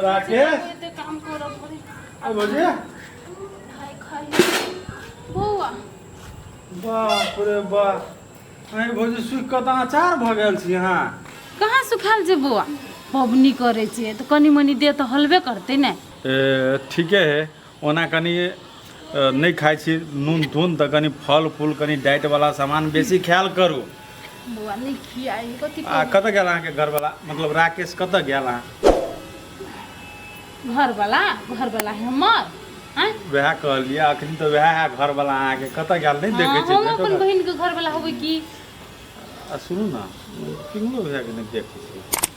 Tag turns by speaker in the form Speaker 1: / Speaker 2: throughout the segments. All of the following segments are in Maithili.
Speaker 1: राकेश?
Speaker 2: एते काम करऽ पड़े।
Speaker 1: आ भौजी।
Speaker 2: खाइ खाइ बौआ।
Speaker 1: बाप रे बाप, अहीं भौजी सुखि कऽ तऽ अचार भऽ गेल छी अहाँ।
Speaker 2: कहाँ सुखाल छै बौआ? पबनी करै छियै तऽ कनि मनि देह तऽ हलबे करतै ने।
Speaker 1: ए, ठीके है। ओना कनि नहि खाइ छी नून तून तऽ कनि फल फूल, कनि डाइटवला सामान बेसी खायल करू।
Speaker 2: बौआ नहि खियाइ कथी।
Speaker 1: आ कतऽ गेल अहाँके घरवला, मतलब राकेश कतऽ गेल अहाँ?
Speaker 2: घरवला? घरवला है हमर आँय?
Speaker 1: वएह कहलियै अखनी तऽ वएह है घरवला अहाँके, कतऽ गेल नहि देखै छी।
Speaker 2: हम
Speaker 1: भेटो
Speaker 2: अपन बहिनके घरवला होबै की।
Speaker 1: आ सुनू ने, पिंगलो भैयाके नहि देखै छी।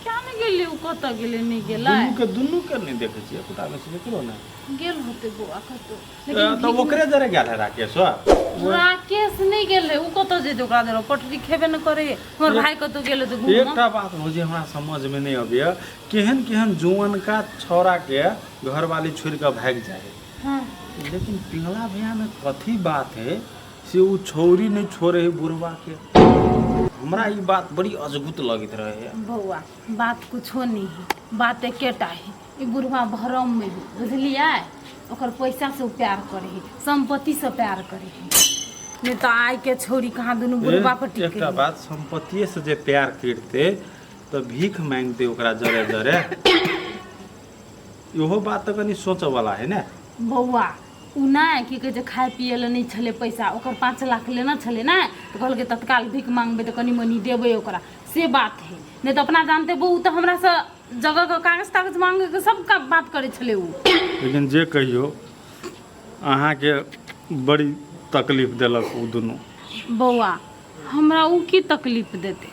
Speaker 2: क्या नहि गेलै ओ, कतऽ गेलै नहि गेलै।
Speaker 1: दुनूके दुनूके नहि देखै छी, एकोटा मे से ककरो नहि।
Speaker 2: गेल होतै बौआ कतौ।
Speaker 1: तऽ ओकरे जरे गेल है राकेश?
Speaker 2: राकेश नहि गेल है, ओ कतऽ जेतै? ओकरा जरे पटरी खेबे नहि करे। हमर भाय कतौ गेल होतै घूमऽ।
Speaker 1: एकटा बात भौजी हमरा समझमे नहि अबैया, केहन केहन जुअनका छौड़ाके घरवाली छोड़ि कऽ भागि जाइ है। लेकिन पिंगला भैयामे कथी बात है से ओ छौरी नहि छोड़े है बुढ़बाके? हमरा ई बात बड़ी अजगुत लगैत रहैए।
Speaker 2: बौआ बात कुछो नहीं है, बात एकेटा है, ई बुढ़वा भरम में है, बुझलियै? ओकर पैसा से ओ प्यार करे है, संपत्ति से प्यार करे है, नहीं तो आइ के छौरी कहाँ दुनू बुढ़वा पर टिके।
Speaker 1: एकटा बात, संपत्तिए से जे प्यार करते तऽ भीख मांगते ओकरा जरे जरे? इहो बात तऽ कनि सोचऽ वाला है ने।
Speaker 2: बौआ ओ नहि की कहै छै, खाय पियै लए नहि छलै पैसा, ओकर 5 लाख लेना छलै ने, तऽ कहलकै तत्काल भीख मांगबै तऽ कनि मनि देबै ओकरा, से बात है। नहि तऽ अपना जानते बौ, ओ तऽ हमरासँ जगहके कागज तागज मांगैके सब का बात करै छलै ओ।
Speaker 1: लेकिन जे कहियौ, अहाँके बड़ी तकलीफ देलक ओ दुनू।
Speaker 2: बौआ हमरा ओ की तकलीफ देतै?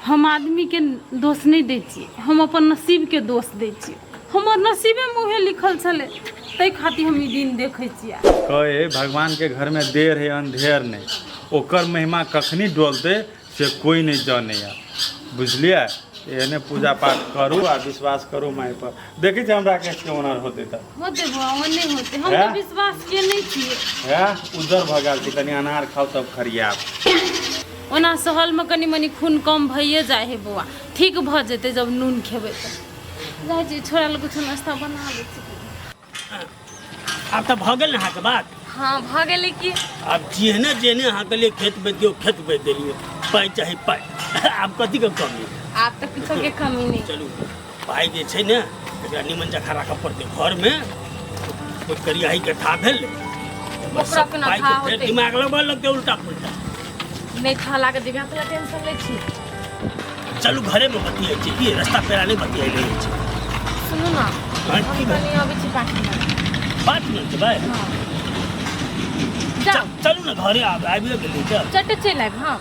Speaker 2: हम आदमीके दोष नहि दै छियै, हम अपन नसीबके दोष दै छियै। हमर नसीबेमे उहे लिखल छलै, ताहि खातिर हम ई दिन देखै छियै।
Speaker 1: कहे भगवानके घरमे देर है अंधेर नहि, ओकर महिमा कखनी डोलतै से कोइ नहि जानैया, बुझलियै? एहने पूजा पाठ करू आ विश्वास करू माय पर। देखै छियै हम राकेशके ओनर होतै तऽ।
Speaker 2: होतै बौआ, ओने होतै, हम तऽ विश्वास केने छियै।
Speaker 1: हे उज्जर भऽ गेल छै, कनि अनार खाउ तब खरियाब।
Speaker 2: ओना सहलमे कनि मनि खून कम भइए जाइ हइ बौआ, ठीक भऽ जेतै जब नून खेबै तऽ। जाइ छी छोड़ा लए किछु नाश्ता बना लै छी।
Speaker 3: आब तऽ भऽ गेल ने अहाँके बात?
Speaker 2: हँ भऽ गेलै की।
Speaker 3: आब जेहने जेहने अहाँके लिए खेत बेच दियौ, खेत बेच देलियै, पाइ चाही पाइ, आब कथीके कमी?
Speaker 2: आब तऽ किछोके कमी नहि।
Speaker 3: चलू, पाइ जे छै ने एकरा निमन जकाँ राखऽ पड़तै घरमे, कोइ करियाहीके था भेल बस।
Speaker 2: ओकरा केना
Speaker 3: पाइके
Speaker 2: था
Speaker 3: फेर
Speaker 2: होतै?
Speaker 3: दिमाग लगबऽ लगतै उल्टा पुल्टा।
Speaker 2: नहि था लागत दिमाग तोरा टेंशन लै छी।
Speaker 3: चलू घरेमे बतियाइ छी की, रस्ता पेरा नहि बतियाइ रहै छै।
Speaker 2: सुनू ने।
Speaker 3: हँ,
Speaker 2: हम
Speaker 3: की भेल?
Speaker 2: कनि अबै छी 5 मिनट।
Speaker 3: 5 मिनट जेबै?
Speaker 2: हँ जाउ।
Speaker 3: चलू ने घरे, आब आबिए गेलै तऽ।
Speaker 2: चटे चलि आयब, हँ।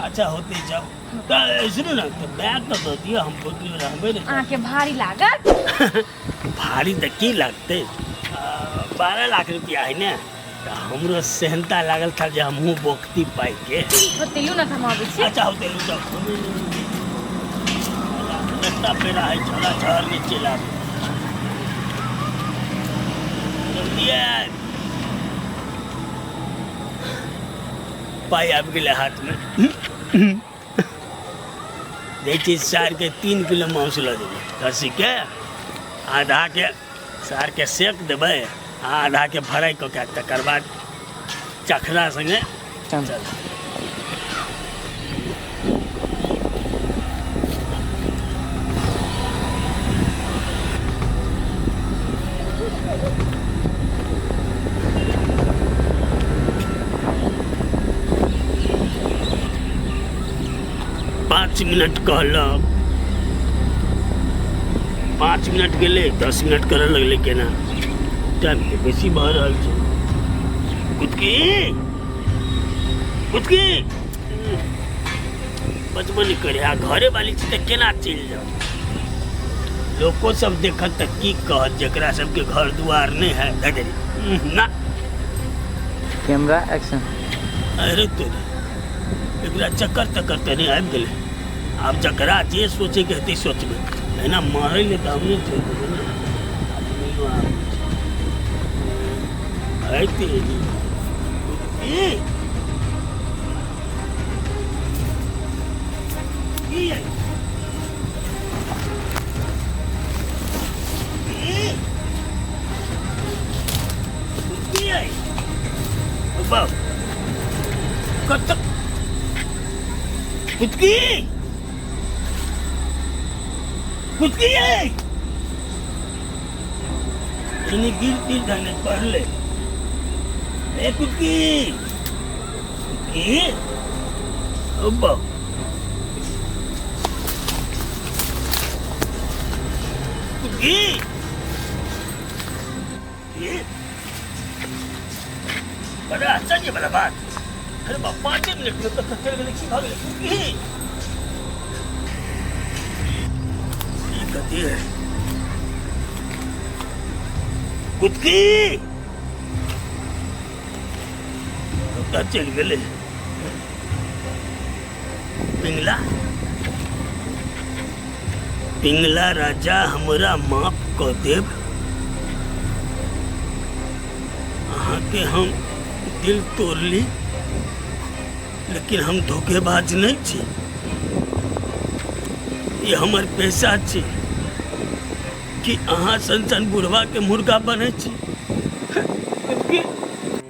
Speaker 3: अच्छा होतै जाउ तऽ। सुनू ने तऽ बैग तऽ दऽ दिअ, हम बहुत दिन रहबै ने।
Speaker 2: अहाँके भारी लागत।
Speaker 3: भारी तऽ की लागतै, 12 लाख रुपया है ने, तऽ हमरो सेहनता लागल था जे हमहूँ बोकती पाइके।
Speaker 2: होतै लू ने तऽ हम अबै छी।
Speaker 3: अच्छा होतै लू जाउ। रस्ता पेरा है, छोड़ा छहर में चलि आबू, जल्दी आयब। पाइ आबि गेलै हाथमे, जाइ छी सारके 3 किलो मांस लऽ जेबै, खस्सीके आधाके सारके सेक देबै आ आधाके फ्राइ कऽ के तकर बाद चखना सङ्गे चल। 5 मिनट कहलक, 5 मिनट गेलै, 10 मिनट करऽ लगलै, केना टाइम तऽ बेसी भऽ रहल छै। कुतकी कुतकी बचबो नहि करे आ घरे वाली छी तऽ केना चलि जाउ? लोको सब देखत तऽ की कहत, जकरा सबके घर दुआर नहि है? धै ना।
Speaker 4: Camera action.
Speaker 3: अरे तोरे, एकरा चक्कर तक्कर तऽ नहि आबि गेलै? आब जकरा जे सोचैके हेतै सोचबै, एना मारै लए तऽ हम नहि छोड़ि देबै ने। आदमियो आबै छै। अरे तेरी ए की है? कत कुतकी कुतकी है इन्हें गिर गिर धने पढ़ ले ए कुतकी कुतकी अब्बा कुतकी ये बड़ा आश्चर्य वाला बात। अरे बाप, 5 मिनट में तो चल गेलै की भऽ गेलै कुतकी ई कथी है कुतकी कतऽ चलि गेलै पिंगला पिंगला राजा हमरा माफ कऽ देब। अहाँके हम दिल तोड़ली लेकिन हम धोखेबाज नहीं छी, ई हमर पेशा छी कि अहाँ सन सन बुढ़वा के मुर्गा बनै छी,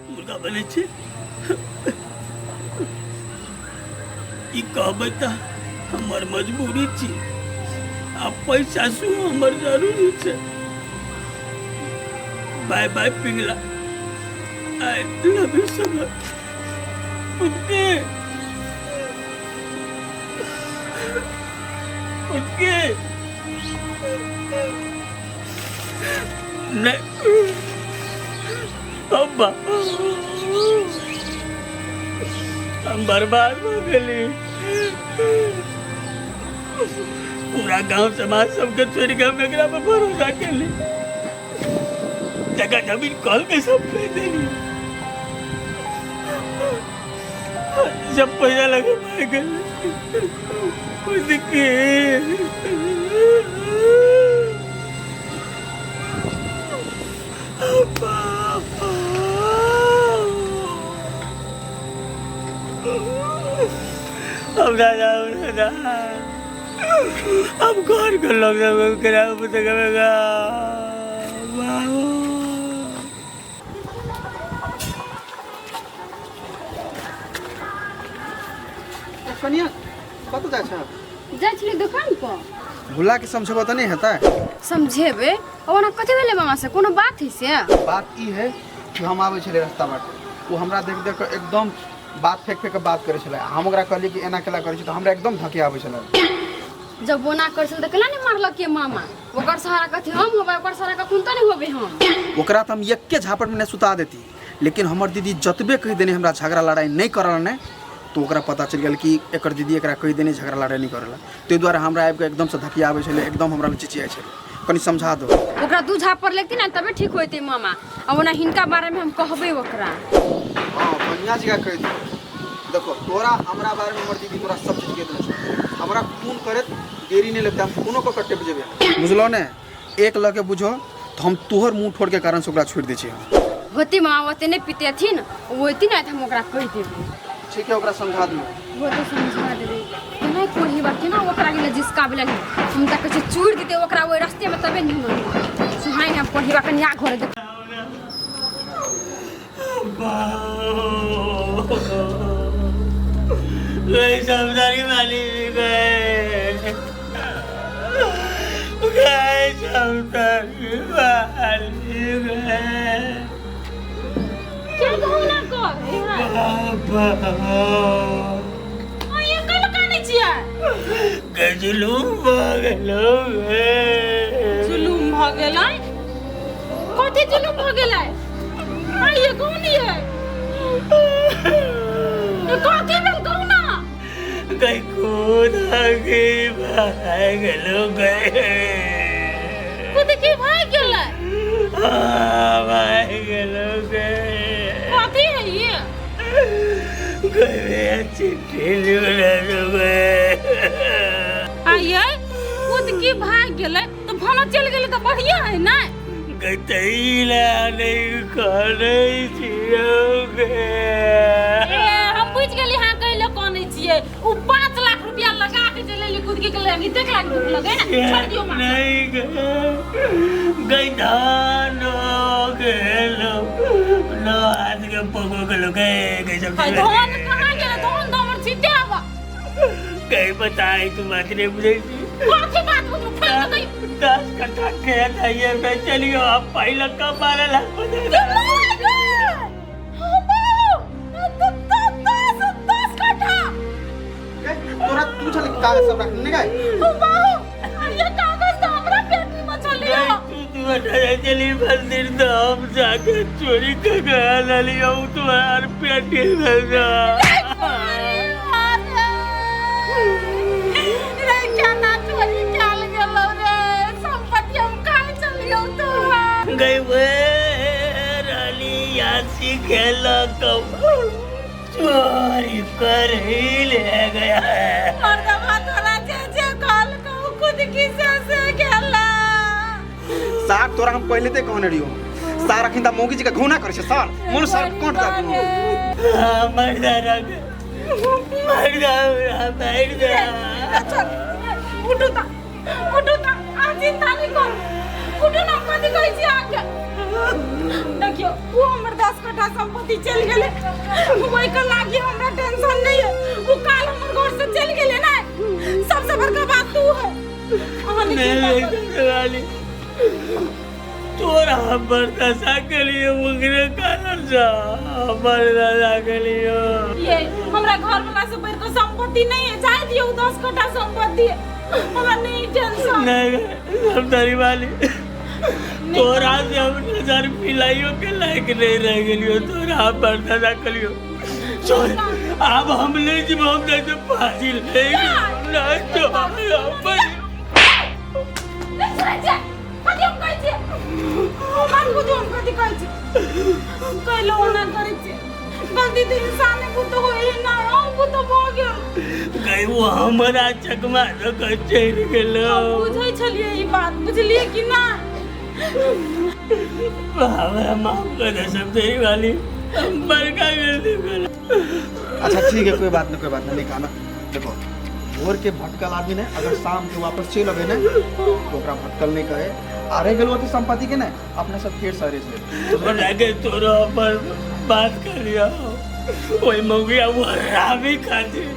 Speaker 3: मुर्गा बनै छी। ई कहबै तऽ हमर मजबूरी छी आ पैसा सेहो हमर जरूरी छै। Bye bye Pingla, I love you so much. उनके उनके नहीं अब्बा हम बर्बाद हो गेली। पूरा गांव समाज सबके छोड़ के हम एकरा पर भरोसा केली, जगह जमीन कल के सब बेच देली, जब पैसा लगे भाग गेली। उसके अब दादा दादा अब घर के लोग सब करा करेगा।
Speaker 5: कनिया कतऽ जाइ छ?
Speaker 6: जाइ छलियै दोकान पर।
Speaker 5: भुला के समझेबो तऽ नहि हेतै?
Speaker 6: समझेबै ओना कथी भेलै मामा से, कोनो बात है से?
Speaker 5: बात ई है कि हम आबै छलियै रास्ता बाटे, ओ हमरा देख देख के एकदम बात फेंक फेंक के बात करै छलै। हम ओकरा कहलियै कि एना केला करै छै तऽ हमरा एकदम धकिया आबै छलै।
Speaker 6: जब ओना करै छलै तऽ केना नहि मारलक के मामा? ओकर सहारा कथी हम होबै, ओकर सहारा कखन तऽ नहि होबै हम।
Speaker 5: ओकरा तऽ हम एक्के झापट में नहि सुता देती, लेकिन हमर दीदी जतबे कहि देने हमरा झगड़ा लड़ाई नहीं करल ने, तो ओकरा पता चलि गेल कि एकर दीदी एकरा कहि देने झगड़ा लड़ाई नहीं करल। ताहि दुआरे हमरा आबिके एकदम से धकिया आबै छलै, एकदम हमरा चिचियाइ छलै। कनि समझा दो
Speaker 6: ओकरा, दू झापड़ लगती ना तबे ठीक होइतै मामा। आ ओना हिनका बारे में हम कहबै ओकरा।
Speaker 5: हाँ बढ़िया जगह कहि दो। देखो तोरा हमरा बारे में हमर दीदी तोरा सब चीज कहि देने छौ, हमरा खून करैत देरी नहीं लगता, हम खूनो कऽ के टेप जेबै, बुझलौ ने? एक लऽ के बुझो तऽ हम तोहर मुँह ठोर के कारण से ओकरा छोड़ि दै छियै।
Speaker 6: होती मामा ओते नहि पितेथिन, होती ना तऽ हम ओकरा कहि देबै।
Speaker 5: ठीक है ओकरा समझा दियौ।
Speaker 6: वो तो समझा देबै। केना कोढ़ी बा केना ओकरा गेलै जिसका भेलै, हम तऽ कहै छियै चूरि देतै ओकरा ओहि रस्ते में तबे निमन सुहाइ। हम कोढ़ी बा कनिया घर देख
Speaker 3: गई समझारी वाली गए गए समझारी वाली गए।
Speaker 2: क्या कहू ना कर
Speaker 3: बाबा
Speaker 2: ये कल कानै छियै?
Speaker 3: गजलू भऽ गेलौ गे।
Speaker 2: जुलूम भऽ गेलै? कथी जुलूम भऽ गेलै? आइए कहू ने, ये कथी भेल कहू ना?
Speaker 3: गई कूद के भाग गेलौ गए।
Speaker 2: खुद की भाग गेलै?
Speaker 3: हाँ भाग गेलौ गे।
Speaker 2: कथी है ये?
Speaker 3: गए चिट्ठी लिखने गए।
Speaker 2: आइए खुद की भाग गेलै तऽ भाना चलि गेलै तऽ बढ़िया है ना?
Speaker 3: गतैला नहीं करै छियौ गे।
Speaker 2: ए हम बुझि गेली अहाँ कैले कानै छियै। उ 5 लाख रुपया लगा के जे लेली खुद के गेलै, एतेक लाख दुख लगे ना? छोड़ दियौ माँ।
Speaker 3: नहीं गे गई धान गेलो नो हाथ के पगो गेलो गे गई सब।
Speaker 2: हाय धान कहाँ गेलै?
Speaker 3: कहीं बताए तू बात नहीं बुझे छी।
Speaker 2: कथी बात बुझू खोल के कहियो।
Speaker 3: 10 कट्ठा खेत है ये बेचलियो, अब पहले कब 12 लाख बता।
Speaker 2: 10 कट्ठा?
Speaker 5: ए, तोरा तू छले कागज सब रखने गए।
Speaker 2: ये कागज तो हमरा पेटी में छले।
Speaker 3: तू तू बता चली मंदिर तो हम जाके चोरी कर गया लियो तुम्हार पेटी में जा।
Speaker 2: रे, केना चोरी कयल गेलौ रे संपत्ति? हम खाइ चलियौ तो।
Speaker 3: गई वे रानी यासी खेला कब चोरी कर ही ले गया है।
Speaker 2: मर्दवा तोरा जे जे कहल कहू खुद किसे से गेला।
Speaker 5: सार, तोरा हम पहले ते कहने रहियो सार, अखिन ता मौगी जी का घोना करे छे सार, मन सार कोट दा।
Speaker 3: हाँ, मर जा रख, मर जा, मर जा।
Speaker 2: चल, उठू ता, उठू ता, आ चिंता नहीं करू, उठू ना। कथी कहै छी अहाँके? देखियौ, ओ हमर 10 कट्ठा संपत्ति चलि गेलै, ओहिके लागी हमरा टेंशन नहीं है। ओ काल हमर घर से चलि गेलै ना, सबसे बड़का बात तू है। अहाँ नहीं चिंता करू।
Speaker 3: नहीं वाली, तोरा हमर दशा के लिए मुगरे कारण जा हमर दशा के लिए।
Speaker 2: ये हमरा घर वाला से बढ़ के संपत्ति नहीं है। जाय दियौ, 10 कट्ठा संपत्ति है, हमरा नहीं टेंशन।
Speaker 3: नहीं समझारी वाली, तोरा से हम नजर मिलाइयो के लायक नहीं रह गेलियो। तोरा हमर दशा के लिए छोड़, अब हम नहीं जीव, हम नहीं तो फांसी ले नहीं तो हम।
Speaker 2: नहीं सुनै छियै? कथी हम कहै छियै? बात बुझू, हम कथी कहै छियै? कहलो ओना करै छियै, गलती तऽ इंसाने बुते होइ ना, हम बुते भऽ गेल।
Speaker 3: गई वो हमारा चकमा दऽ के चलि गेलो।
Speaker 2: हम बुझै छलियै ई बात, बुझलियै कि ना?
Speaker 3: हमरा माफ कर दे समझारी वाली, हम बड़का गलती कर।
Speaker 5: अच्छा ठीक है, कोई बात नहीं, कोई बात नहीं। नहीं ना, देखो, भोर के भटकल आदमी ने अगर शाम के वापस चलि अबे ने तो ओकरा भटकल नहीं कहे। आ रह गेल ओते संपत्ति के ने अपने सब फेर सरेज ले।
Speaker 3: लागे तोरा पर बात कर लिया, ओई मौगिया वो हरामी खातिर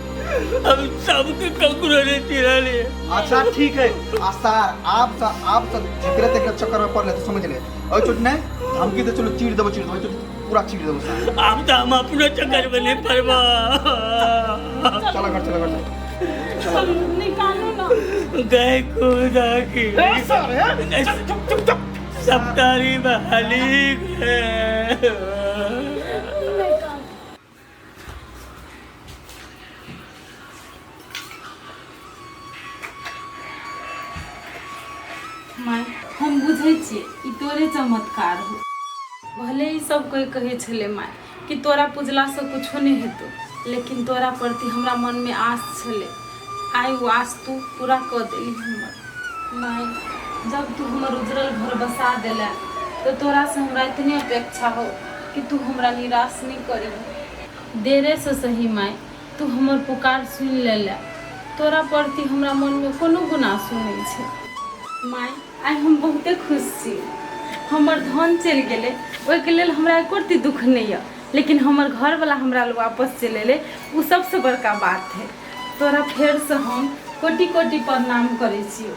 Speaker 3: हम सबके ककरो ने चिरा लिए।
Speaker 5: अच्छा ठीक है। आ सार, आप सब जेकरे तेकरे चक्कर में पड़ले तो समझ ले, ओइ चोट ने धमकी दे, चलो चीर देबो, चीर देबो, ओइ चोट पूरा चीर देबो सार।
Speaker 3: अब तो हम अपनो चक्कर में नहीं पड़बो।
Speaker 5: चलो घर, चलो घर, चलो।
Speaker 2: निकालू ना।
Speaker 3: गए खुदा की
Speaker 5: सर है, चुप चुप चुप।
Speaker 3: सब तारी मालिक है।
Speaker 2: निकालू। माय, हम बुझै छियै ई तोरे चमत्कार हो। भले ही सब कोई कहै छलै माय कि तोरा पूजलासँ कुछो नहि हेतौ, लेकिन तोरा प्रति हमरा मनमे आस छलै। आइ ओ आस तू पूरा कऽ देली हमर। माय, जब तू हमर उजरल घर बसा देले तऽ तोरासँ हमरा इतने अपेक्षा हो कि तू हमरा निराश नहि करी। देरे से सही माय, तू हमर पुकार सुनि लेले। तोरा प्रति हमरा मनमे कोनो गुनासु नहि छै माय। आइ हम बहुते खुश छी। हमर धन चलि गेलै, ओहिके लेल हमरा एको रत्ती दुख नहि यऽ, लेकिन हमर घरवला हमरा लग वापस चलि एलै, ओ सबसँ बड़का बात है। तोरा फेरसँ हम कोटि कोटि प्रणाम करै छियौ।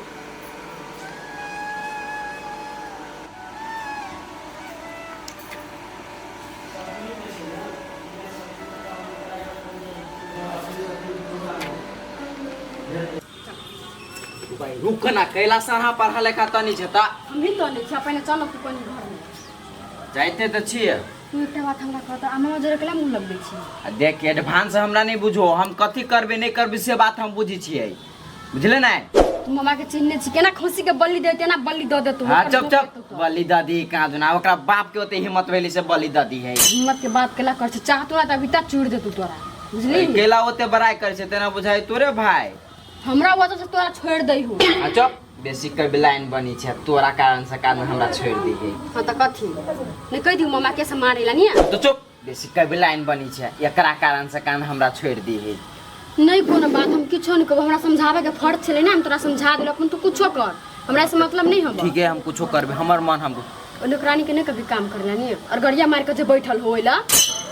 Speaker 4: भाइ, रुक ना, कैला अहाँ पढ़ा लिखा तनी छै तऽ।
Speaker 6: हमही तऽ नहि छियै, पहिने चल तू कनी घरमे।
Speaker 4: जाइते तऽ छियै।
Speaker 6: तू एकटा बात हमरा कहत, आ मामा जोरे केला मुँह लगबै छी?
Speaker 4: आ देख, एडवांस हमरा नहि बुझो। हम कथी करबै नहि करबै से बात हम बुझै छियै, बुझले ने?
Speaker 6: तू मामा के चिन्हने छी? केना खसी के बलि दे तेना बलि दऽ देतौ।
Speaker 4: हाँ, चुप चुप, बलि दऽ दी कहाँ दुना। ओकरा बाप के ओते हिम्मत भेली से बलि दऽ दी है।
Speaker 6: हिम्मत के बात केला कर छै? चाहतो ना तऽ अभी तक चूड़ देतौ तोरा, बुझली?
Speaker 4: केला ओते बड़ाई करे छै, तेना बुझाइ तोरे भाई।
Speaker 6: हमरा वजह से तोरा छोड़ दै हो।
Speaker 4: आ चुप, बेसी कभी लाइन बनी छै, तोरा कारण से कारण हमरा छोड़ दी है।
Speaker 6: हाँ तऽ कथी नहीं कहि दियौ मामा के से मारे ला नहीं?
Speaker 4: तो चुप, बेसी कभी लाइन बनी छै, एकरा कारण से कारण हमरा छोड़ दी है।
Speaker 6: नहीं, कोनो बात, हम किछो नहीं कहबो। हमरा समझावे के फर्ज छलै ना, हम तोरा समझा देलक। हम तू कुछो कर, हमरा से मतलब नहीं हम।
Speaker 4: ठीक है, हम कुछो करबे, हमर मन हम।
Speaker 6: नौकरानी के नहीं कभी काम करला नहीं और गरिया मार के जे बैठल होइला।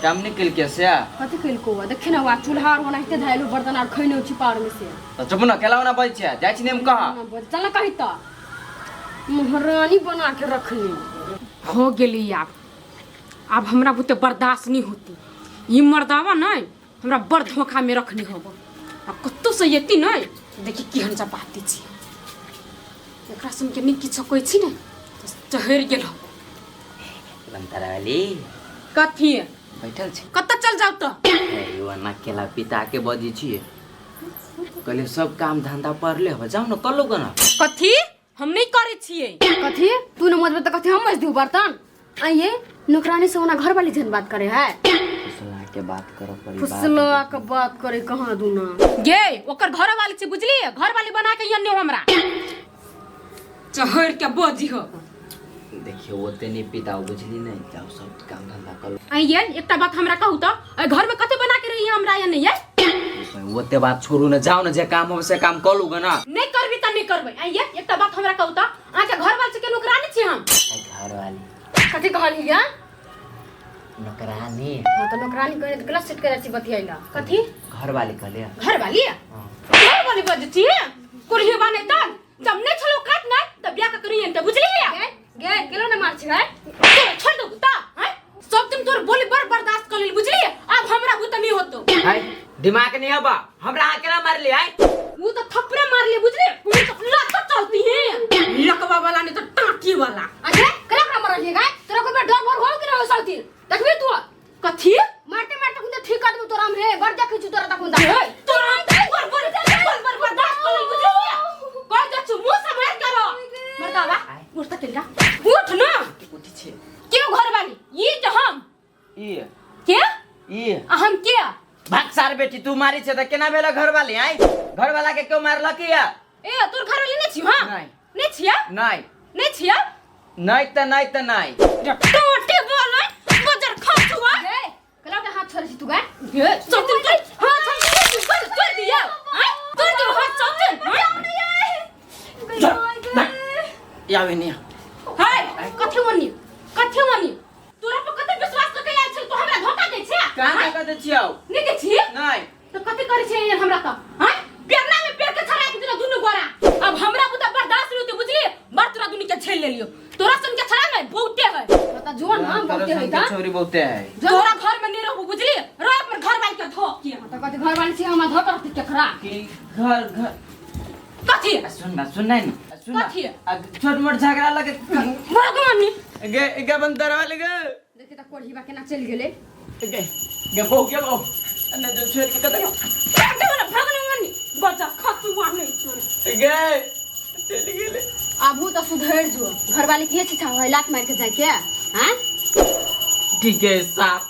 Speaker 4: काम नहीं केलकै से।
Speaker 6: कथी केलको हुआ देखे ना हुआ चूल्हा आर ओनाहिते धैल हो, बर्तन आर खैने छिपार में से।
Speaker 4: तऽ चुप न केला ओना बजै छै, जाइ छी ने हम कहाँ।
Speaker 6: ना बोल, चल ना कही तो महारानी बना के रखनी।
Speaker 7: हो गेली आब, आब हमरा बुते बर्दाश्त नहीं होती। ई मर्दावा नहीं हमरा बड़ धोखा में रखनी होबो। आ कतौ से एती नहीं देखी केहन चपाती छी। एकरा सुन के नहीं किछो कहै छी ने तऽ चहरि गेल हो।
Speaker 4: बंतरा वाली
Speaker 7: कथी
Speaker 4: बैठल छी?
Speaker 7: कतऽ चल जाउ तऽ?
Speaker 4: ए, यो ना केला पिता के बजै छियै। कहलियै सब काम धंधा पड़ले हो, जाउ ने कऽ लू ना।
Speaker 7: कथी हम नहीं करै छियै।
Speaker 6: कथी तू न मजबे तऽ कथी हम मज दियौ बर्तन? आइए नौकरानी से ओना घर वाली जन बात करे है।
Speaker 4: फुसला के बात करो पड़ी।
Speaker 6: फुसला के बात करे कहाँ दूना
Speaker 7: गे ओकर घर वाली छी बुझलियै, घर वाली बना के यन्ने हमरा चहर के बजी हो।
Speaker 4: देखियो ओते नहीं पिताओ बुझली नहीं, जाओ सब काम धंधा कर।
Speaker 7: आइए एकटा बात हमरा कहू तऽ, एहि घर में कथी बना के रही हमरा या नहीं है?
Speaker 4: ओते बात छोड़ू ना, जाओ ना जे काम हो से काम कर लूगा ना।
Speaker 7: नहीं करबी तऽ नहीं करबै। आइए एकटा बात हमरा कहू तऽ, अहाँके घर वाली के नौकरानी छी हम?
Speaker 4: घर वाली
Speaker 6: कथी कहली है?
Speaker 4: नौकरानी।
Speaker 6: हाँ तो नौकरानी कहने तो गलत सेट करे छी बतियाइला।
Speaker 7: कथी
Speaker 4: घर वाली कहले?
Speaker 7: घर वाली? घर वाली बजै छी कुरही बने तऽ जब नहीं छलो काट ना तऽ बियाह के करियन तऽ बुझलियै?
Speaker 6: गे गे गेलो ना मार छी है।
Speaker 7: छोड़ दो कुत्ता हैं, सब दिन तोर बोली बड़ बर्दाश्त कर लेल बुझलियै, अब हमरा बुत नहीं होतो।
Speaker 4: हाय दिमाग नहीं हबा हमरा अहाँ केना मारली? हाय
Speaker 7: वो तो थप्पड़े मार ले बुझलियै, वो तो लत चलती है लकवा वाला नहीं तो टाटी वाला।
Speaker 6: अच्छा केना करा मारलियै गाय? तोरा कोई डर भर हो कि ना हो सालती देखबी तू
Speaker 7: कथी
Speaker 6: मारते मारते कुंदा ठीक कर देबो तोरा हम हे बड़ देखै छी तोरा तकुंदा।
Speaker 7: ए, तोरा हम तो बर बर बर बर बर्दाश्त कर लेल बुझलियै, कह दे छु मुंह से मार करो मर्दावा। उठ त तेरा उठ ना।
Speaker 4: उठी छी
Speaker 7: क्यों घर वाली ई के हम
Speaker 4: ई
Speaker 7: के
Speaker 4: ई
Speaker 7: आ हम के?
Speaker 4: भाग सार बेटी तू मारी छे त केना भेला घर वाली? आय घर वाला के क्यों मारलक या?
Speaker 7: ए तोर घर वाली नहीं छी? हां
Speaker 4: नहीं।
Speaker 7: नहीं छिया?
Speaker 4: नहीं।
Speaker 7: नहीं छिया?
Speaker 4: नहीं त नहीं त नहीं।
Speaker 7: टोटी बोले बजर खचुआ।
Speaker 6: गे केला के हाथ छोड़ै छी तू गाय?
Speaker 7: गे चौथिन कर हां चौथिन कर कर दिया हां कर दे हां चौथिन।
Speaker 4: यावे नहीं।
Speaker 7: हाय कथि मनी कथि मनी तोरा पर कते विश्वास क के आयल छल तू हमरा धोखा दै छै?
Speaker 4: कहाँ धोखा दै छियौ?
Speaker 7: नहीं दै छी?
Speaker 4: नहीं।
Speaker 7: तो कथि करै छै एहन हमरा त? हां पेरना में पेर के छड़ा के दिना दुनु गोरा। अब हमरा बुता बर्दाश्त नहीं होते बुझली, बड़ तोरा दुनु के झेल लेलियो। तोरा सन के छड़ा नहीं बहुते है।
Speaker 6: त जो ना बहुते है त
Speaker 4: छोरी बहुते है।
Speaker 7: तोरा घर में नहीं रहबो बुझली, रह अपन घर वाली के धो के।
Speaker 6: त कथि घर वाली छी हमरा धो के रखती केकरा?
Speaker 4: की घर घर
Speaker 7: कथि?
Speaker 4: सुन ना सुन ना सुन ना।
Speaker 7: कथि?
Speaker 4: छोट मोट झगड़ा लगे
Speaker 7: भगवान
Speaker 4: गे गे बंदर वाले गे।
Speaker 6: देखि त कोढ़ीबा केना चलि गेलै।
Speaker 4: गे गे बहु गे बहु ने जो छोड़ के कत
Speaker 7: भगवान बच्चा खसुआ नहीं छोड़
Speaker 4: गे चलि गेलै।
Speaker 6: आबू त सुधरि जो, घर वाली के छी है लात मार के जाय के। हां
Speaker 4: ठीक है साहब,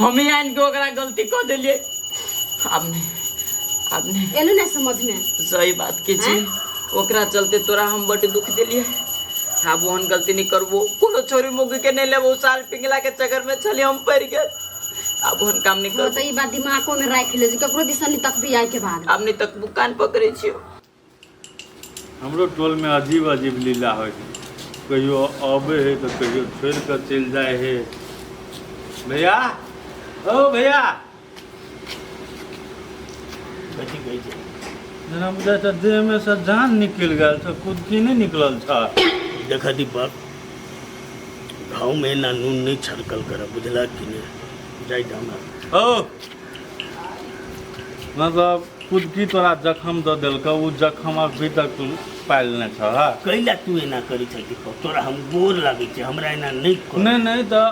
Speaker 4: हम ही आन के ओकरा गलती क देलियै। अब नहीं अब नहीं
Speaker 6: एलु ना समझ में।
Speaker 4: सही बात के छी, ओकरा चलते तोरा हम बड दुख देलियै। आब ओहन गलती नहीं करबो, कोनो छोरी मुगी के नहीं लेबो। साल पिंगला के चक्कर में छली हम पड़ गेल, आब ओहन काम नहीं करबो।
Speaker 6: त ई बात दिमागो में राख ले जे ककरो दिसन नहीं तकबी आइ के बाद।
Speaker 4: आब नहीं तकबू कान पकड़ै छियो।
Speaker 1: हमरो टोल में अजीब अजीब लीला होइ है, कहियो अबे है तो कहियो छोड़ के चलि जाए है। भैया ओ भैया
Speaker 3: कथी कहै छै?
Speaker 1: जेना बुझाइ छै देह में से जान निकलि गेल छै, कुदकी नहीं निकलल छै।
Speaker 3: देख दीपक, घाव में ना नून नहीं छड़कल कर बुझला कि नहीं? जाय हमरा
Speaker 1: ओ मतलब कुदकी तोरा जखम दऽ देलकौ, ओ जखम अभी तक तू पायल नहि छह।
Speaker 3: कैला तू एना करै छ दीपक? तोरा हम गोर लागै छै, हमरा एना नहीं कर।
Speaker 1: नहीं नहीं तऽ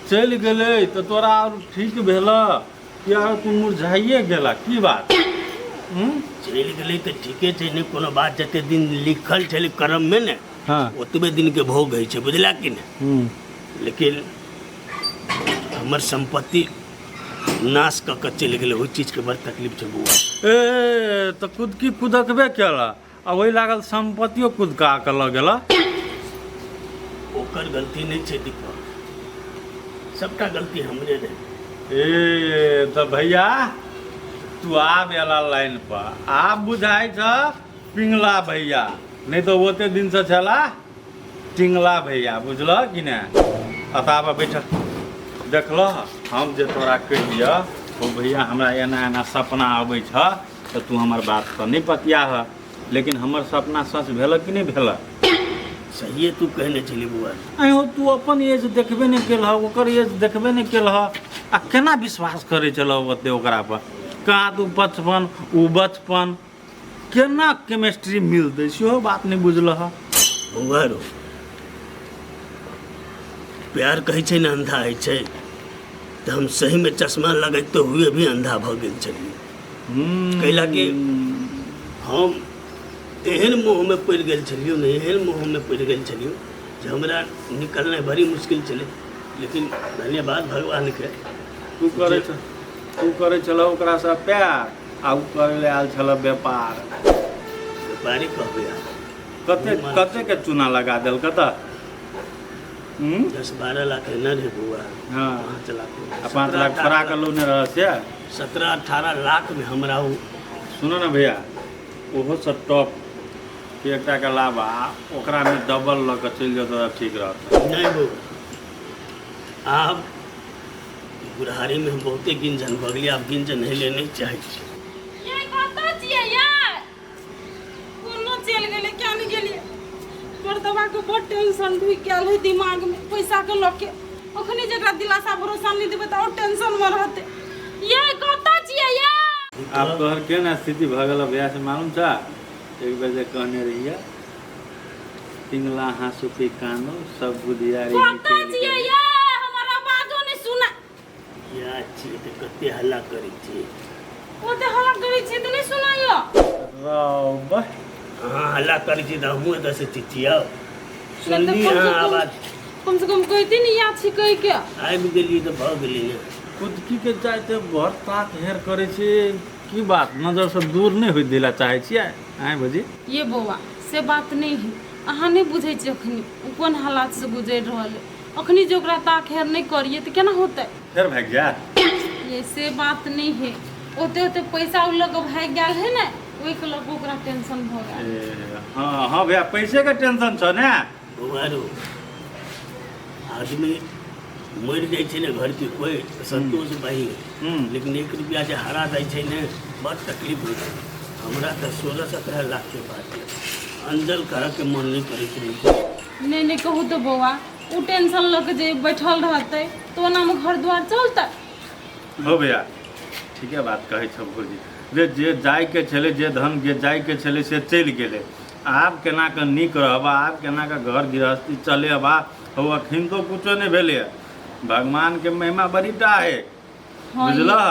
Speaker 1: चलि गेलै तऽ तोरा और ठीक भेल कि और तू मुरझाइए गेला? की बात?
Speaker 3: चलि गेलै तऽ ठीके छै, नहि कोनो बात। जते दिन लिखल छलै कर्म में ने
Speaker 1: हाँ
Speaker 3: ओतबे दिन के भोग होइ छै बुझला कि नहीं? लेकिन हमर संपत्ति नाश कऽ के चलि गेलै, ओहि चीजके बड़ तकलीफ छै बौआ।
Speaker 1: ए तऽ कुदकी कुदकबे केला आ ओहि लागल संपत्तियो कुदका के लऽ गेला।
Speaker 3: ओकर गलती नहीं छै दीपक, सबटा गलती हमरे रहे।
Speaker 1: ए तऽ भैया तू आब एला लाइन पर, आब बुझाइ छ पिंगला भैया, नहीं तो ओते दिन से छला टिंगला भैया, बुझल कि ने? अतः आब बैठ। देखलह हम जे तोरा कहिया ओ भैया हमरा एना एना सपना अबै छ तऽ तू हमर बात पर नहि पतियाह, लेकिन हमर सपना सच भेल कि नहि भेल?
Speaker 3: सहिए तू कहने छली बौआ।
Speaker 1: आँय हो, तू अपन एज देखबे नहि केलह, ओकर एज देखबे नहि केलह, आ केना विश्वास करै छलह ओते ओकरा पर? कहाँ तू 55 ओ बचपन, केना केमिस्ट्री मिलतै सेहो बात नहि बुझलह।
Speaker 3: बौआ रो, प्यार कहै छै ने अंधा होइ छै, तऽ हम सहीमे चश्मा लगैते हुए भी अंधा भऽ गेल छलियै। कैला कि हम एहन मोहमे पड़ि गेल छलियौ ने, एहन मोहमे पड़ि गेल छलियौ जे हमरा निकलनाइ बड़ी मुश्किल छलै, लेकिन धन्यवाद भगवानके।
Speaker 1: तू करै छलह ओकरासँ प्यार आ ओ करै लए आयल छलह व्यापार।
Speaker 3: व्यापारी कहबै अहाँ।
Speaker 1: कते कते के चूना लगा देलक तऽ?
Speaker 3: 10-12 लाख एना रहै बौआ।
Speaker 1: हाँ।
Speaker 3: 5 लाख।
Speaker 1: आ 5 लाख छोड़ा कऽ लोने रह से?
Speaker 3: 17-18 लाख में हमरा ओ।
Speaker 1: सुनो ने भैया, ओहो से टॉप के एकटा के अलावा ओकरा में डबल लऽ कऽ चलि जेतौ तऽ ठीक रहत।
Speaker 3: नहीं बौआ, आब बुढ़ारी में हम बहुते गिंजन भऽ गेलियै, आब गिंजन हेले नहीं चाहै छी।
Speaker 2: ये कतऽ छियै यार? कोनो चलि गेलै, क्या नहि गेलियै? मर्दबा के बड़ टेंशन ढुकि गेल है दिमाग में पैसा के लऽ के। अखनी जेकरा दिलासा भरोसा नहि देबै तऽ और टेंशन में रहतै। ये कतऽ छियै ये?
Speaker 1: आब तोहर केना स्थिति भऽ गेल भैया से मालूम छ? एक बेर जे कहने रहियै पिंगला हाँसू के कानो सब बुधियारी
Speaker 2: कतऽ
Speaker 1: निकलि
Speaker 2: छियै
Speaker 1: गेलै।
Speaker 2: ये? हमर आवाजो नहि सुना।
Speaker 3: या छियै तऽ कते हल्ला करै छियै?
Speaker 2: ओते हल्ला करै छियै तऽ नहि सुनाइयो।
Speaker 1: रौ बा।
Speaker 3: अहाँ हल्ला करै छी तऽ हमहूँ एतऽसँ चिचियाउ।
Speaker 2: नहि तऽ
Speaker 3: सुनली
Speaker 2: कम से
Speaker 3: अहाँ
Speaker 2: कम
Speaker 3: आवाज?
Speaker 2: कम से कम कहती ने या छी कहि के।
Speaker 3: आबि गेलियै तऽ भऽ गेलै ने।
Speaker 1: कुदकी के जाइते भर ताक हेर करै छी, की बात नजरसँ दूर नहि होइत दै लए चाहै छियै आँय भौजी?
Speaker 2: ये बौआ से बात नहि है, अहाँ नहि बुझै छियै अखनी ओ कोन हालातसँ गुजरि रहल है। अखनी जे ओकरा ताक हेर नहि करियै तऽ केना होतै?
Speaker 1: फेर भागि जायत?
Speaker 2: ये से बात नहि है, ओते ओते पैसा ओ लऽ कऽ भागि गेल है ने, ओहिके लऽ कऽ ओकरा टेंशन भऽ गेल।
Speaker 1: ए, हाँ हाँ भैया, पैसे के टेंशन छ ने?
Speaker 3: बौआ रौ, आदमी मरि जाइ छै ने घरके कोइ तऽ संतोष भाई, लेकिन 1 रुपया जे हरा जाइ छै ने बड़ तकलीफ होइ छै। हमरा तऽ 16-17 लाख के बात है, अंजल करऽके मन नहि करैत रहै।
Speaker 2: नहि नहि कहू तऽ बौआ, ओ टेंशन लऽ के जे बैठल रहतै तऽ ओनामे घर द्वार चलतै?
Speaker 1: हो भैया, ठीके बात कहै छौ भौजी। रे जे जाइके छलै, जे धन जे जाइके छलै से चलि गेलै। आब केना कऽ नीक रहबा, आब केना कऽ घर गृहस्थी चलेबा? हौ अखन तो कुछो नहि भेलैए, भगवानके महिमा बड़ी टा है।
Speaker 2: हाँ।
Speaker 1: बुझलह,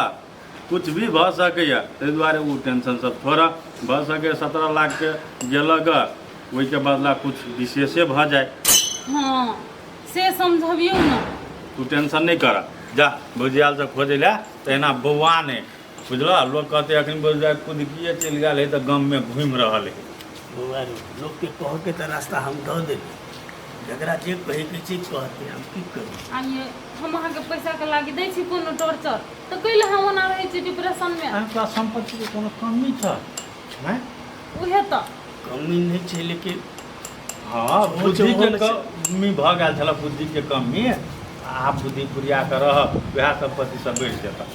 Speaker 1: कुछ भी भऽ सकैए, ताहि दुआरे ओ टेंशन सब छोड़। भऽ सकैए 17 लाखके गेलक ओहिके बदला कुछ विशेषे भऽ जाय।
Speaker 2: हाँ से समझबियौ ने।
Speaker 1: तू टेंशन नहि कर, जा भौजियाल से खोजै लए। तऽ एना बौआ नहि, बुझलह, लोक कहतै अखन भौजिया कुदकिए चलि गेल है तऽ गाममे घुमि रहल है।
Speaker 3: बौआ रे, लोकके कहऽके तऽ रास्ता हम दऽ देली, जकरा जे कहैके छै कहतै, हम की करू?
Speaker 2: आ ये हम अहाँके पैसाके लागि दै छी कोनो टॉर्चर तऽ कैले हम ओना रहै छी डिप्रेशनमे?
Speaker 1: अहाँके पास सम्पत्तिके कोनो कमी छ? आँय?
Speaker 2: उहे तऽ
Speaker 3: कमी नहि छै, लेकिन
Speaker 1: हाँ, बुद्धिके कमी भऽ गेल छल, बुद्धिके कमी। आब बुद्धि पुरिया कऽ रह, वएह सम्पत्ति सब बढ़ि जेतऽ।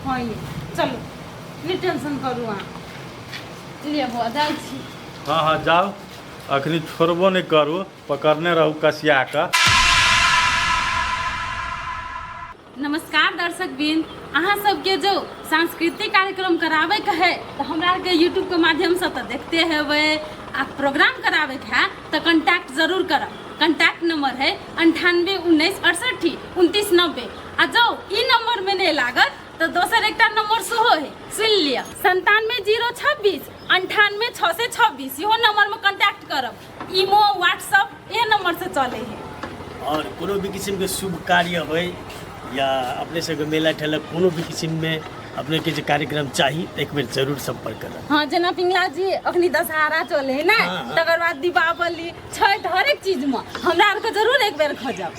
Speaker 2: हाँ ये चलू, नहि टेंशन करू अहाँ। लिअ बौआ, जाइ छी।
Speaker 1: हाँ हाँ जाउ, अखनी छोड़बो नहि करू, पकड़ने रहू कसिया कऽ।
Speaker 2: नमस्कार दर्शक बिंद, अहाँ सबके जो सांस्कृतिक कार्यक्रम करावे के है तो हमरा आरके यूट्यूब के माध्यम से तो देखते हेबै, आ प्रोग्राम करावे के है तो कॉन्टैक्ट जरूर करब। कॉन्टैक्ट नंबर है 98 19 68 29 90। आ जो ई नंबर में नहीं लागत तो दोसर एकटा नंबर सेहो है, सुन लिअ, 97 0 26 98 626, इहो नंबर में कॉन्टैक्ट करब। इमो व्हाट्सअप ये नंबर से चले है।
Speaker 3: और कोनो भी किस्मके शुभ कार्य होय या अपने सबके मेला ठेला कोनो भी किस्ममे अपनेके जे कार्यक्रम चाही तऽ एक बेर जरूर सम्पर्क करब।
Speaker 2: हाँ, जेना पिंगला जी अखनी दशहरा चले है ना,
Speaker 3: हाँ, हाँ।
Speaker 2: तकर बाद दीपावली, छठ, हरेक चीज में हमरा आरके जरूर एक बेर खोजब।